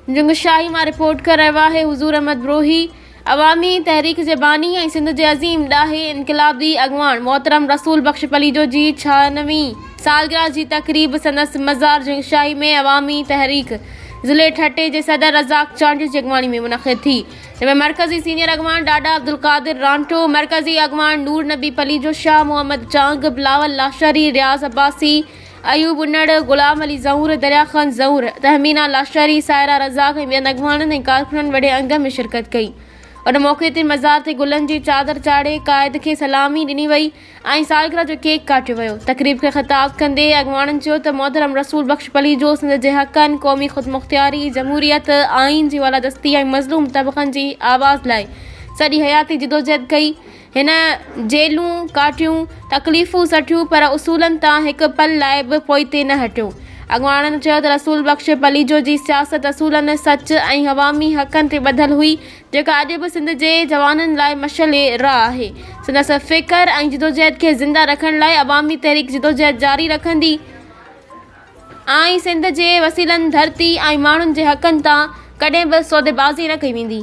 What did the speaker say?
جنگشاهي مان رپورٽ ڪري رهيو آهي حضور احمد بروهي عوامي تحريڪ جي باني ۽ سنڌ جي عظيم ڏاهي انقلابي اڳواڻ محترم رسول بخش پليجو جي 96 سالگرهه جي تقريب سندس مزار جنگشاهي ۾ عوامي تحريڪ ضلعي ٺٽي جي صدر رزاق چانڊيو جي اڳواڻي ۾ منعقد ٿي جنهن ۾ مرڪزي سينيئر اڳواڻ ڏاڏا عبدالقادر رانٽو، مرڪزي اڳواڻ نور نبي پليجو، شاهه محمد چانگ، بلاول لاشاري، رياض عباسي، ايوب انڙ، غلام علي زئور، دريا خان زئور، تهمينه لاشاري، سائره رزاق ۽ ٻين اڳواڻن ۽ ڪارڪنن وڏي انگ ۾ شرڪت ڪئي. ان موقعي تي مزار تي گلن جي چادر چاڙهي قائد کي سلامي ڏني وئي. ۽ سالگرهه جو ڪيڪ ڪاٽيو ويو. تقريب کي خطاب ڪندي اڳواڻن چيو ته محترم رسول بخش پليجو سنڌ جي حقن، قومي خودمختياري، جمهوريت، آئين جي بالادستي ۽ مظلوم طبقن جي آواز لاء سڄي حياتي جدوجهد ڪئي. هن جيلون ڪاٽيون، تڪليفون سٺيون پر اصولن تان هڪ پل لاء به پوئتي نه هٽيو. اڳواڻن چيو ته رسول بخش پليجو جي سياست اصولن، سچ ۽ عوامي حقن تي ٻڌل هئي، جيڪا اڄ به سنڌ جي جوانن لاء مشعل راهه آهي. سندس فڪر ۽ جدوجهد کي زنده رکڻ لاء عوامي تحريڪ جدوجهد جاري رکندي ۽ سنڌ جي وسيلن، ڌرتي ۽ ماڻهن جي حقن تان ڪڏهن به سوديبازي نه ڪئي ويندي.